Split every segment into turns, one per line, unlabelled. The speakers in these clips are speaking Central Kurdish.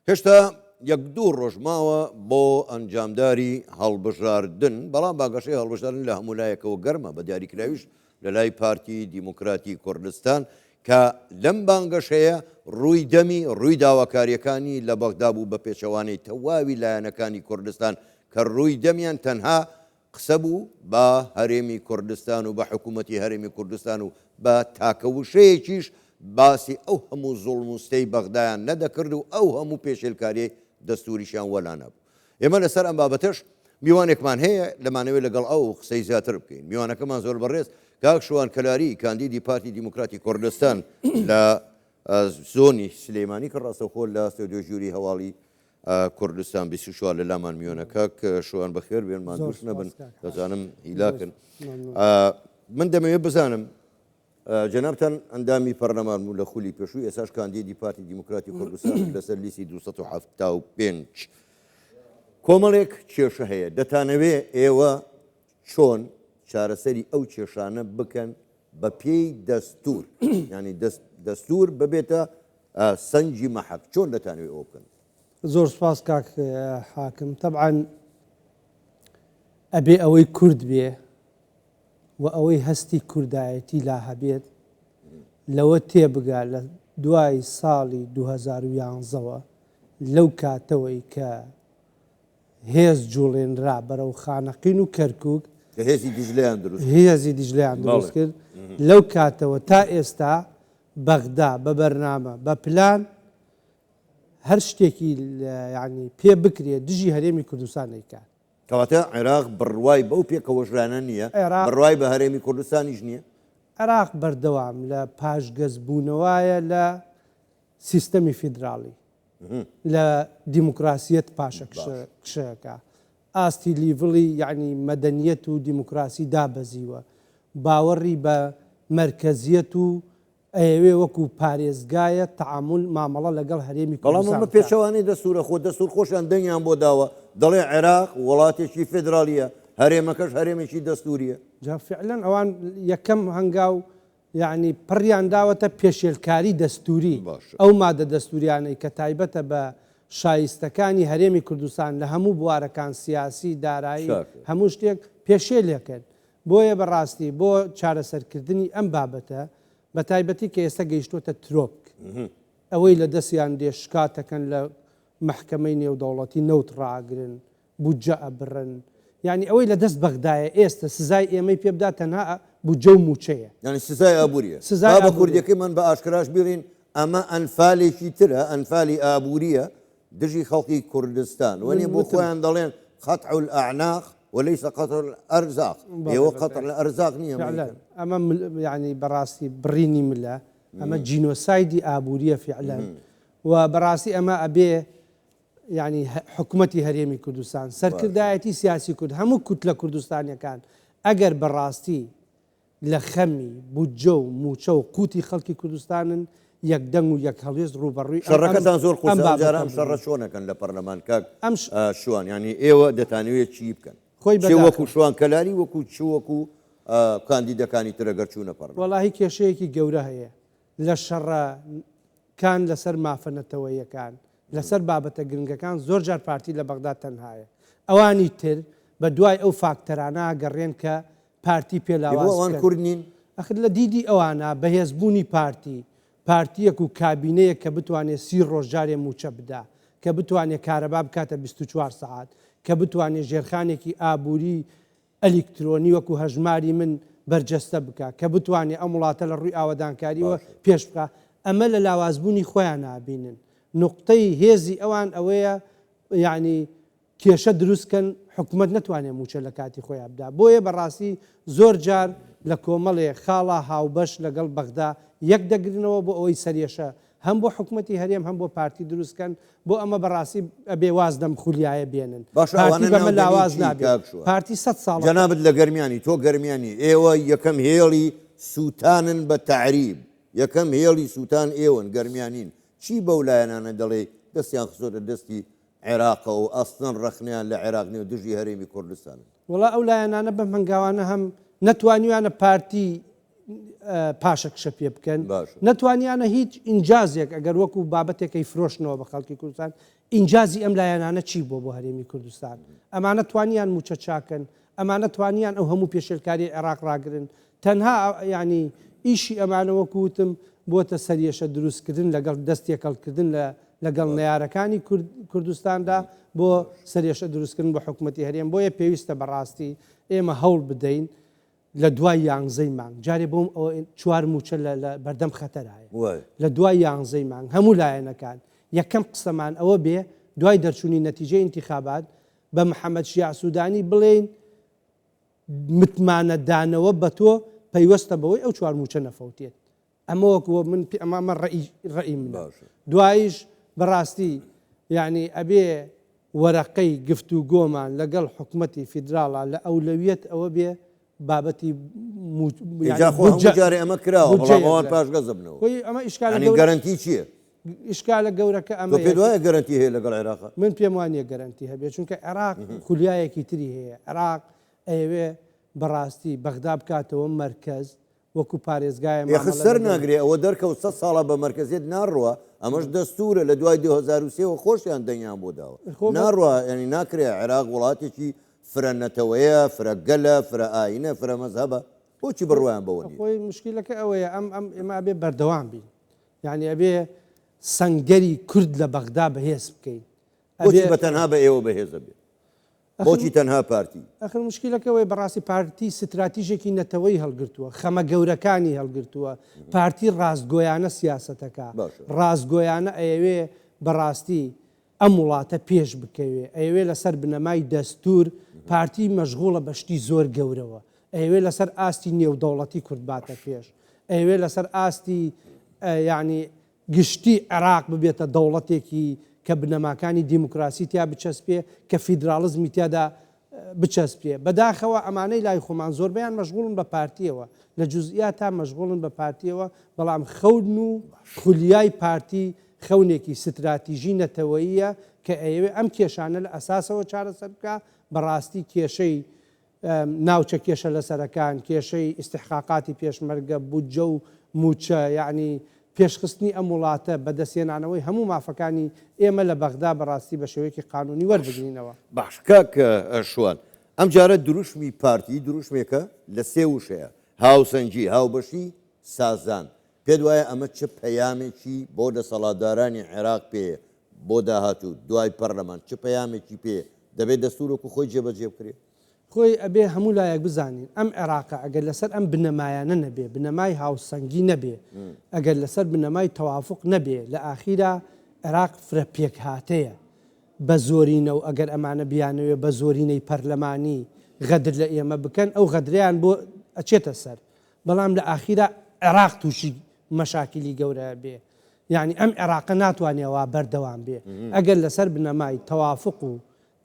هێشتا یەک دوو ڕۆژ ماوە بۆ ئەنجامداری هەڵبژاردن، بەڵام بانگەشەی هەڵبژاردن لە هەموو لایەکەوە گەرمە، بە دیاریکراویش لە لای پارتی دیموکراتی کوردستان کە لەم بانگەشەیە ڕووی دەمی ڕووی داواکارییەکانی لە بەغدا بوو بە پێچەوانەی تەواوی لایەنەکانی کوردستان کە ڕووی دەمیان تەنها قسە بوو بە هەرێمی کوردستان و بە حکوومەتی هەرێمی کوردستان و بە تاکە وشەیەکیش باسی ئەو هەموو زوڵم و ستەی بەغدایان نەدەکرد و ئەو هەموو پێشێلکاریەی دەستووریشیان وەلا نەبوو. ئێمە لەسەر ئەم بابەتەش میوانێکمان هەیە دەمانەوێت لەگەڵ ئەو قسەی زیاتر بکەین. میوانەکەمان زۆر بەڕێز کاک شوان کەلاری کاندیدی پارتی دیموکراتی کوردستان لە زۆنی سلێمانی کە ڕاستەوخۆ لە ستۆدیۆی ژووری هەواڵی کوردستان 24 لە لامان میوانە. کاک شوان بەخێر بێن، ماندووش نەبن، دەزانم هیلاکن. من دەمەوێت بزانم جەنابتان ئەندامی پەرلەمان بوون لە خولی پێشوو، ئێساش کاندیدی پارتی دیموکراتی کوردستان لەسەر لیستی 275. کۆمەڵێک کێشە هەیە، دەتانەوێ ئێوە چۆن چارەسەری ئەو کێشانە بکەن بە پێی دەستور، یانی دەستور ببێتە سەنگی مەحەک، چۆن دەتانەوێ ئەوە بکەن؟
زۆر سوپاس کاک حاکم. تەبعەن ئەبێ ئەوەی کورد بێ و ئەوەی هەستی کوردایەتی لا هەبێت لەوە تێبگا لە دوای ساڵی 2011 وە لەو کاتەوەی کە هێز جوڵێنرا بەرەو خانەقین و کەرکوک.
کە هێزی دیجلەیان دروست
کرد. هێزی دیجلەیان دروست کرد. لەو کاتەوە تا ئێستا بەغدا بە بەرنامە، بە پلان هەر شتێکی یانی پێ بکرێ دژی هەرێمی کوردستان ئەیکات.
کەواتە عێراق بڕوای بەو پێکەوەژرانە نییە، بڕوای بە هەرێمی کوردستانیش نییە؟
عێراق بەردەوام لە پاشگەزبوونەوایە لە سیستەمی فیدراڵی. لە دیموکراسیەت پاشەکشەکە ئاستی لیڤڵی یەعنی مەدەنیەت و دیموکراسی دابەزیوە باوەڕی بە مەرکەزیەت و ئەیەوێ وەکو پارێزگایە تەعامول مامەڵە لەگەڵ هەرێمی
بەڵام
کوردستان
ئەمە
بکا.
پێچەوانەی دەستورە خۆ دەستور خۆشیان دەنگیان بۆ داوە دەڵێ عێراق وڵاتێکی فیدراڵیە هەرێمەکەش هەرێمێکی دەستوریە.
جا فعلەن ئەوان یەکەم هەنگاو یەعنی پڕیان داوەتە پێشێلکاری دەستووری، ئەو مادە دەستووریانەی کە تایبەتە بە شایستەکانی هەرێمی کوردستان لە هەموو بوارەکان سیاسی، دارایی، هەموو شتێک پێشێلەکەن. بۆیە بە ڕاستی بۆ چارەسەرکردنی ئەم بابەتە بە تایبەتی کە ئێستا گەیشتووەتە ترۆپک، ئەوەی لە دەستیان دێ شکاتەکەن لە مەحکەمەی نێودەوڵەتی نەوت ڕاگرن، بودجە ئەبڕن یانی ئەوەی لە دەست بەغدایە ئێستە سزای ئێمەی پێ بدا تەنها بودجە و موچەیە.
یانی سزای ئابووریە.
سزای
با بە
ئابووریە.
کوردیەکەیمان بە ئاشکراش بیڵێین ئەمە ئەنفالێکی ترە، ئەنفالی ئابووریە دژی خەڵکی کوردستان.
من
وەنیە بۆ
وتم.
خۆیان دەڵێن قطع الاعناق وليس قطع الارزاق.
بەڵێ
ئێوە
بە
قطع الارزاق نییە ئەمە
فعلا
ئەیکەن.
ئەمە مل یانی بەڕاستی بڕینی ملە، ئەمە جینۆسایدی ئابووریە فعلا و بەڕاستی ئەمە ئەبێ یانی حکومەتی هەرێمی کوردستان، سەرکردایەتی سیاسی کورد، هەموو کوتلە کوردستانیەکان ئەگەر بە ڕاستی لە خەمی بودجە و موچە و قوتی خەڵکی کوردستانن یەک دەنگ و یەک هەڵوێست ڕووبەڕووی ئەم
شەڕەکەتان زۆر
ئەم
قورسە ئەم جارە
بابەتە
ئەم شەڕە
ببن.
چۆن ئەکەن لە پەرلەمان کاک
ئەم
شوان یانی ئێوە دەتانەوێت چی بکەن
خۆی
چ وەکو
بەداخەوە.
شوان کەلاری وەکو چ وەکو کاندیدەکانی تر ئەگەر چوونە پەرلەمان؟
وەڵاهی کێشەیەکی گەورە هەیە لە شەڕە کان لەسەر مافە نەتەوەییەکان، لەسەر بابەتە گرنگەکان زۆر جار پارتی لە بەغدا تەنهایە. ئەوانی تر بە دوای ئەو فاکتەرانە ئەگەڕێن کە پارتی پێ
ئێ بۆ
لاواز
ئەوان
بکەن.
کورد نین؟
ئەخر لە دیدی ئەوانە بەهێزبوونی پارتی، پارتییەک و کابینەیەک کە بتوانێ سی ڕۆژ جارێ مووچە بدا، کە بتوانێ کارەبا بکاتە 24 سەعات، کە بتوانێ ژێرخانێکی ئابووری ئەلیکترۆنی وەکو هەژماری من بەرجەستە بکا، کە بتوانێ ئەم وڵاتە لە ڕووی ئاوەدانکارییەوە پێش بخا، ئەمە لە لاوازبوونی خۆیانا ئەبینن. نوقتەی هێزی ئەوان ئەوەیە یەعنی کێشە دروست کەن حکومەت نەتوانێ مووچە لە کاتی خۆیا بدا. بۆیە بە ڕاستی زۆر جار لە کۆمەڵێ خاڵا هاوبەش لەگەڵ بەغدا یەک دەگرنەوە بۆ ئەوەی سەرێشە هەم بۆ حکومەتی هەرێم هەم بۆ پارتی دروست کەن بۆ ئەمە بەڕاستی ئەبێ واز لەم خولیایە بێنن
باشە
پارتی
ئەوانە
بەمە
ناو دەنێی
لاواز
چی
نابێ
کاک شوان؟
پارتی سەد ساڵە
جەنابت لە گەرمیانی تۆ گەرمیانی ئێوە یەکەم هێڵی سوتانن بە تەعریب یەکەم هێڵی سوتان ئێوەن گەرمیانین چی بەو لایەنانە دەڵێی دەستیان خستۆتە دەستی عێراقەوە و ئەسڵەن ڕەخنەیان لە عێراق نیە و دژی هەرێمی کوردستانن؟
وەڵا ئەو لایەنانە بەم هەنگاوانە هەم نەتوانیویانە پارتی. پاشەکشە پێ بکەن، نەتوانیانە هیچ ئینجازێک ئەگەر وەکو بابەتێک ئەیفرۆشنەوە بە خەڵکی کوردستان، ئینجازی ئەم لایەنانە چی بووە بۆ هەرێمی کوردستان؟ ئەمانە توانیان مووچە چاکەن؟ ئەمانە توانیان ئەو هەموو پێشێلکاریەی عێراق ڕاگرن؟ تەنها یانی ئیشی ئەمانە وەکو وتم بۆتە سەریەشە دروستکردن لەگەڵ دەست تێکەڵکردن لە لەگەڵ نەیارەکانی کوردستاندا بۆ سەرێشە دروستکردن بۆ حکومەتی هەرێم بۆیە پێویستە بەڕاستی ئێمە هەوڵ بدەین لە دوای یانزەی مانگ جارێ بۆم ئەوە چوار مووچە لە لە بەردەم خەتەرایە لە دوای یانزەی مانگ هەموو لایەنەکان یەکەم قسەمان ئەوە بێ دوای دەرچوونی نەتیجەی ئینتیخابات بە محەمەد شیاع سوودانی بڵێین متمانە دانەوە بە تۆ پەیوەستە بەوەی ئەو چوار مووچە نەفەوتێت ئەمە وەک من ئەمە ئەمە ڕەئی ڕەئی منە دواییش بەڕاستی یعنی ئەبێ وەرەقەی گفتوگۆمان لەگەڵ حکومەتی فیدراڵا لە ئەولەویەت ئەوە بێ بابەتی
جا خۆ هەموو جارێ ئەمە کراوە بەڵام ئەوان پاشگەز دەبنەوە.
خۆی ئەمە ئیشکالە
یانی گەرەنتی چییە؟
ئیشکالە گەورەکە
ئەمەیە. تۆ پێت وایە گەرەنتی هەیە لەگەڵ عێراقا؟
من پێم وا نییە گەرەنتی هەبێ چونکە عێراق خولیایەکی تری هەیە. عێراق ئەیەوێ بەڕاستی بەغدا بکاتەوە مەرکەز وەکو پارێزگایە
ئێخ
مامەڵە
سەر
لەگەڵ.
ناگرێ ئەوە دەرکەوت سەت ساڵە بە مەرکەزیەت ناڕوا ئەمەش دەستورە لە دوای 2003 وە خۆشیان دەنگیان بۆ داوە
خۆ بە.
ناڕوا یانی ناکرێ عێراق وڵاتێکی فرە نەتەوەیە فرە گەلە فرە ئاینە فرە مەزهەبە بۆچی بڕوایان بەوە نیە؟
خۆی مشکیلەکە ئەوەیە ئەم ئەم ئێمە ئەبێ بەردەوام بین یانی ئەبێ سەنگەری کورد لە بەغدا بەهێز بکەین
بۆچی بە تەنها بە ئێوە بەهێز ئەبێ؟ بۆچی تەنها پارتی؟
ئەخر موشکیلەکە ئەوەیە بەڕاستی پارتی ستراتیژێکی نەتەوەی هەڵگرتووە، خەمە گەورەکانی هەڵگرتووە، پارتی ڕاستگۆیانە سیاسەتەکا، ڕاستگۆیانە ئەیەوێ بەڕاستی ئەم وڵاتە پێش بکەوێ، ئەیەوێ لەسەر بنەمای دەستوور، پارتی مەشغوڵە بە شتی زۆر گەورەوە، ئەیەوێ لەسەر ئاستی نێودەوڵەتی کورد باتە پێش، ئەیەوێ لەسەر ئاستی یانی گشتی عێراق ببێتە دەوڵەتێکی کە بنەماکانی دیموکراسی تیا بچەسپێ، کە فیدراڵزمی تیادا بچەسپێ. بەداخەوە ئەمانەی لای خۆمان زۆربەیان مەشغوڵن بە پارتییەوە، لە جوزئیاتا مەشغوڵن بە پارتییەوە، بەڵام خەون و خولیای پارتی خەونێکی ستراتیژی نەتەوەییە کە ئەیەوێ ئەم کێشانە لە ئەساسەوە چارەسەر بکا، بەڕاستی کێشەی ناوچە کێشە لەسەرەکان، کێشەی ئیستحقاقاتی پێشمەرگە، بودجە و مووچە، یەعنی پێشخستنی ئەم وڵاتە، بەدەستهێنانەوەی هەموو مافەکانی ئێمە لە بەغدا بەڕاستی بە شێوەیەکی قانوونی وەربگرینەوە.
باش کاک شوان، ئەمجارە دروشمی پارتی دروشمێکە لە سێ وشەیە، هاوسەنگی، هاوبەشی، سازان. پێت وایە ئەمە چ پەیامێکی بۆ دەسەڵاتدارانی عێراق پێیە بۆ داهاتوو دوای پەرلەمان چ پەیامێکی پێیە؟ دەبێت دەستوور وەکو خۆی جێبەجێ بکرێت؟
خۆی ئەبێ هەموو لایەک بزانین ئەم عێراقە ئەگەر لەسەر ئەم بنەمایانە نەبێ، بنەمای هاوسەنگی نەبێ، ئەگەر لەسەر بنەمای تەوافوق نەبێ، لە ئاخیرا عێراق فرە پێکهاتەیە بە زۆرینە و ئەگەر ئەمانە بیانەوێ بە زۆرینەی پەرلەمانی غەدر لە ئێمە بکەن ئەو غەدرەیان بۆ ئەچێتە سەر. بەڵام لە ئاخیرا عێراق تووشی مەشاکیلی گەورە ئەبێ یانی ئەم عێراقە ناتوانێ وا بەردەوام بێ ئەگەر لەسەر بنەمای تەوافوق و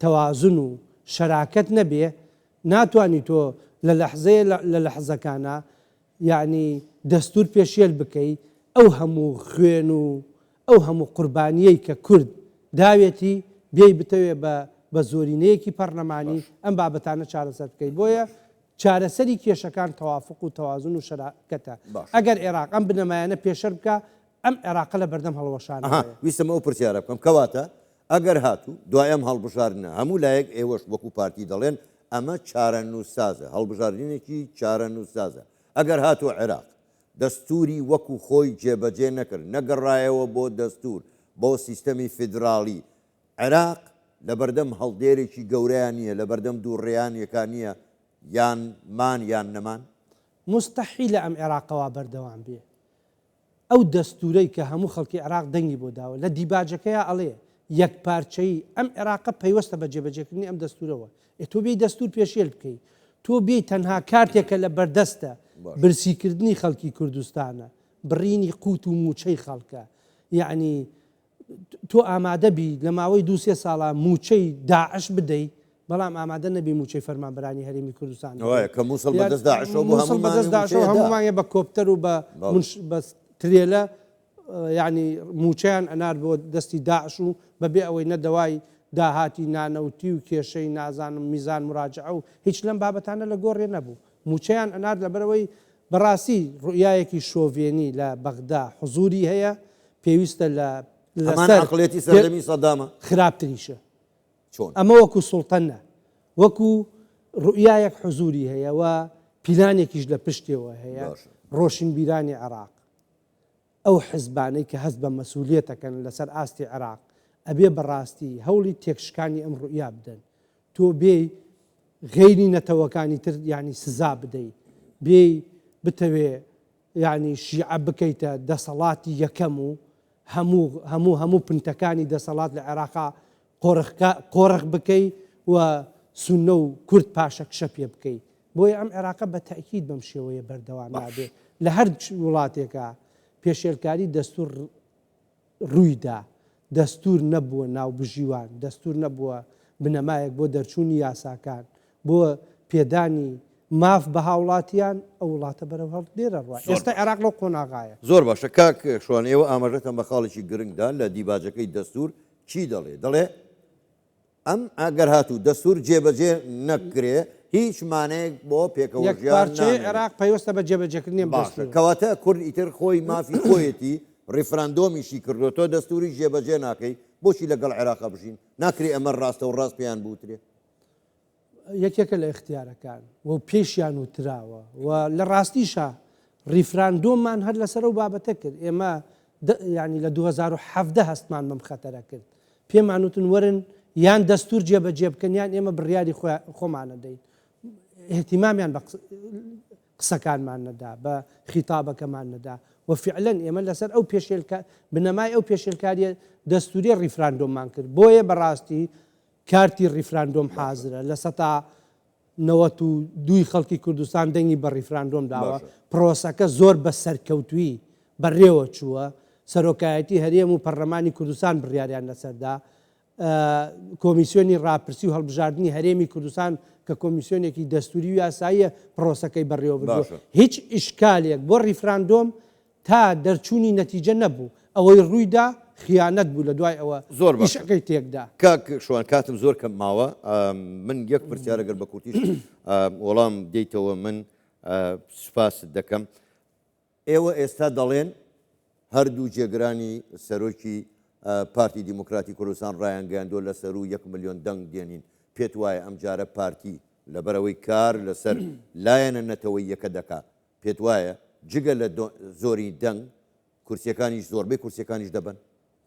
تەوازن و شەراکەت نەبێ ناتوانی تۆ لە لەحزەیە لە لەحزەکانا یانی دەستور پێشێل بکەی ئەو هەموو خوێن و ئەو هەموو قوربانیەی کە کورد داوێتی بێی بتەوێ بە بە زۆرینەیەکی پەڕلەمانی ئەم بابەتانە چارەسەر بکەی بۆیە چارەسەری کێشەکان تەوافوق و تەوازن و شەراکەتە.
باشە.
ئەگەر عێراق ئەم بنەمایانە پێشەر بکا، ئەم عێراقە لە بەردەم
ئەها،
هەڵوەشانەوەیە.
ویستم ئەو پرسیارە بکەم، کەواتە ئەگەر هاتوو دوای ئەم هەڵبژاردنە هەموو لایەک ئێوەش وەکو پارتی دەڵێن ئەمە چارەنووسسازە، هەڵبژاردنێکی چارەنووسسازە، ئەگەر هاتوو عێراق دەستووری وەکو خۆی جێبەجێ نەکرد، نەگەڕایەوە بۆ دەستوور، بۆ سیستەمی فیدراڵی، عێراق لەبەردەم هەڵدێرێکی گەورەیا نییە، لەبەردەم دووڕێیانێکا نییە، یان مان یان نەمان؟
موستەحیلە ئەم عێراقە وا بەردەوام بێ. ئەو دەستوورەی کە هەموو خەڵکی عێراق دەنگی بۆ داوە، لە دیباجەکەیا ئەڵێ، یەکپارچەیی ئەم عێراقە پەیوەستە بە جێبەجێکردنی ئەم دەستوورەوە. ئێ تۆ بێی دەستوور پێشێل بکەی، تۆ بێی تەنها کارتێکە لە بەردەستە، برسیکردنی خەڵکی کوردستانە، بڕینی قووت و مووچەی خەڵکە، یەعنی تۆ ئامادە بی لە ماوەی دوو سێ ساڵا مووچەی داعش بدەی بەڵام ئامادە نەبی مووچەی فەرمانبەرانی هەرێمی کوردستان بدەی.
وایە کە مووسڵ بەدەست داعشەوە بوو
مووسڵ بەدەست داعشەوە
هەموو
هەموو مانگێ بە کۆپتەر و بە منش بە ترێلە یعنی مووچەیان ئەنارد بۆ دەستی داعش و بەبێ ئەوەی نە دەوای داهاتی نانەوتی و کێشەی نازانم میزان مراجعە و هیچ لەم بابەتانە لە گۆڕێ نەبوو مووچەیان ئەنارد لەبەرئەوەی. بەڕاستی ڕوئیایەکی شۆڤێنی لە بەغدا حزوری هەیە، پێویستە لە
هەمان
لەسەر
عەقڵیەتی سەردەمی سەدامە؟
خراپتریشە.
چۆن؟
ئەمە وەکو سوڵتە نا، وەکو ڕوئیایەک حزوری هەیە و پیلانێکیش لە پشتێوە هەیە،
باشە.
ڕۆشنبیرانی عێراق، ئەو حزبانەی کە هەست بە مەسولیەت ئەکەن لەسەر ئاستی عێراق، ئەبێ بەڕاستی هەوڵی تێکشکانی ئەم ڕوئیا بدەن. تۆ بێی غەیری نەتەوەکانی تر یانی سزا بدەی، بێی بتەوێ یانی شیعە بکەیتە دەسەڵاتی یەکەم و هەموو هەموو هەموو پنتەکانی دەسەڵات لە عێراقا قۆرخکا قۆرخ بکەی و سوننە و کورد پاشەکشە پێ بکەی. بۆیە ئەم عێراقە بە تەئکید بەم شێوەیە بەردەوام
باش.
نابێ. لە هەر وڵاتێکا پێشێلکاری دەستوور ڕووی دا، دەستوور نەبووە ناوبژیوان، دەستوور نەبووە بنەمایەک بۆ دەرچوونی یاساکان، بۆ پێدانی ماف بە هاوڵاتیان، ئەو وڵاتە بەرەو هەڵدێر ئەڕوا.
زۆر
ئێستا
باشە.
عێراق لەو قۆناغایە.
زۆر باشە کاک شوان ئێوە ئاماژەتان بە خاڵێکی گرنگ دا لە دیباجەکەی دەستوور چی دەڵێ؟ دەڵێ ئەم ئەگەر هاتوو دەستوور جێبەجێ نەکرێ هیچ مانایەک بۆ پێکەوە ژیان
یەکپارچەیی
نامێنێ.
عێراق پەیوەستە بە جێبەجێکردنی ئەم
باشە
دەستوورە.
کەواتە کورد ئیتر خۆی مافی خۆیەتی ڕیفراندۆمیشی کردووە تۆ دەستووریش جێبەجێ ناکەی بۆچی لەگەڵ عێراقا بژین؟ ناکرێ ئەمە ڕاستەوڕاست پێیان بوترێ؟
یەکێکە لە ئیختیارەکان و پێشیان وتراوە و لە ڕاستیشا ڕیفراندۆممان هەر لەسەر ئەو بابەتە کرد ئێمە یانی لە 2017 هەستمان بەم خەتەرە کرد پێمان وتن وەرن یان دەستور جێبەجێ بکەن یان ئێمە بڕیاری خۆمانە دەین اهتمامیان بە قسەکانمان نەدا بە خیتابەکەمان نەدا و فعلەن ئێمە لەسەر ئەو پێشێلکە بنەمای ئەو پێشێلکاریە دەستوریە ڕیفراندۆممان کرد بۆیە بەڕاستی کارتی ڕیفراندۆم حازرە، لە سەتا 92 ی خەڵکی کوردستان دەنگی بە ڕیفراندۆم داوە، پرۆسەکە زۆر بە سەرکەوتوویی بەڕێوە چووە، سەرۆکایەتی هەرێم و پەرلەمانی کوردستان بڕیاریان لەسەر دا، کۆمیسیۆنی ڕاپرسی و هەڵبژاردنی هەرێمی کوردستان کە کۆمیسیۆنێکی دەستووری و یاساییە پرۆسەکەی بەڕێوە بردووە، هیچ ئیشکالێک بۆ ڕیفراندۆم تا دەرچوونی نەتیجە نەبوو، ئەوەی ڕوویدا خیانەت بوو لە دوای ئەوە
زۆر باشە
ئیشەکەی تێکدا.
کاک شوان کاتم زۆر کەم ماوە من یەک پرسیار گەر بە کورتیش وەڵام دەیتەوە من سوپاست دەکەم ئێوە ئێستا دەڵێن هەردوو جێگرانی سەرۆکی پارتی دیموکراتی کوردستان ڕایانگەیاندووە لە سەروو یەک ملیۆن دەنگ دێنین پێت وایە ئەم جارە پارتی لەبەرئەوەی کار لەسەر لایەنە نەتەوەییەکە دەکا پێت وایە جگە لە زۆری دەنگ کورسیەکانیش زۆربەی کورسیەکانیش دەبەن؟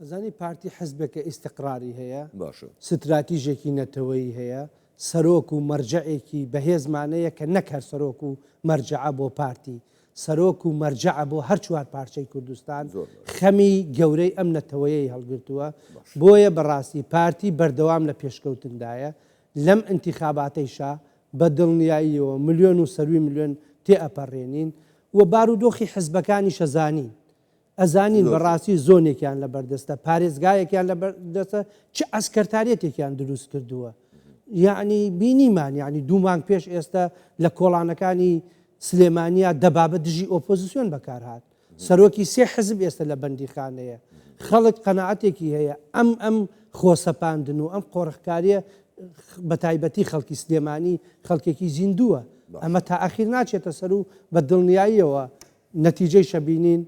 ئەزانی پارتی حزبێکە ئیستقراری هەیە،
باشە.
ستراتیژێکی نەتەوەیی هەیە، سەرۆک و مەرجەعێکی بەهێزمان هەیە کە نەک هەر سەرۆک و مەرجەعە بۆ پارتی، سەرۆک و مەرجەعە بۆ هەر چوار پارچەی کوردستان،
زۆر باشە.
خەمی گەورەی ئەم نەتەوەیەی هەڵگرتووە،
باشە.
بۆیە بەڕاستی پارتی بەردەوام لە پێشکەوتندایە، لەم ئینتیخاباتەیشا بە دڵنیاییەوە ملیۆن و سەروی ملیۆن تێئەپەڕێنین و بارودۆخی حزبەکانیش ئەزانین. ئەزانین بە ڕاستی زۆنێکیان لە بەردەستە، پارێزگایەکیان لە بەردەستە، چ عەسکەرتاریەتێکیان دروست کردووە. یەعنی بینیمان یەعنی دوو مانگ پێش ئێستە لە کۆڵانەکانی سلێمانیا دەبابە دژی ئۆپۆزسیۆن بەکارهات. سەرۆکی سێ حزب ئێستا لە بەندیخانەیە. خەڵک قەناعەتێکی هەیە ئەم ئەم خۆسەپاندن و ئەم قۆرخکاریە بەتایبەتی خەڵکی سلێمانی خەڵکێکی زیندووە ئەمە تا ئەخیر ناچێتە سەر و بە دڵنیاییەوە نەتیجەیش ئەبینین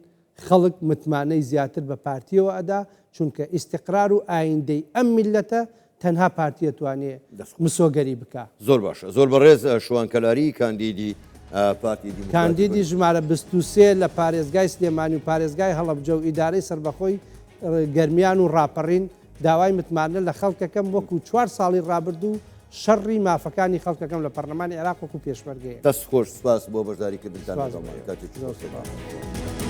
خەڵک متمانەی زیاتر بە پارتیەوە ئەدا چونکە ئیستقرار و ئایندەی ئەم میللەتە تەنها پارتی ئەتوانێ مسۆگەری بکا.
زۆر باشە زۆر بەڕێز شوان کەلاری کاندیدی پارتی دیموکراتی
کاندیدی ژمارە 23 لە پارێزگای سلێمانی و پارێزگای هەڵەبجە و ئیدارەی سەربەخۆی گەرمیان و ڕاپەڕین داوای متمانە لە خەڵکەکەم وەکو چوار ساڵی ڕابردوو شەڕی مافەکانی خەڵکەکەم لە پەرلەمانی عێراق وەکو پێشمەرگەیەک.
دەست خۆش سوپاس بۆ بەشداری کردنتان
سوپاس
لەگەڵمان
بۆ ئێوە.
کاتێکی
زۆر
خۆش
سوپاس.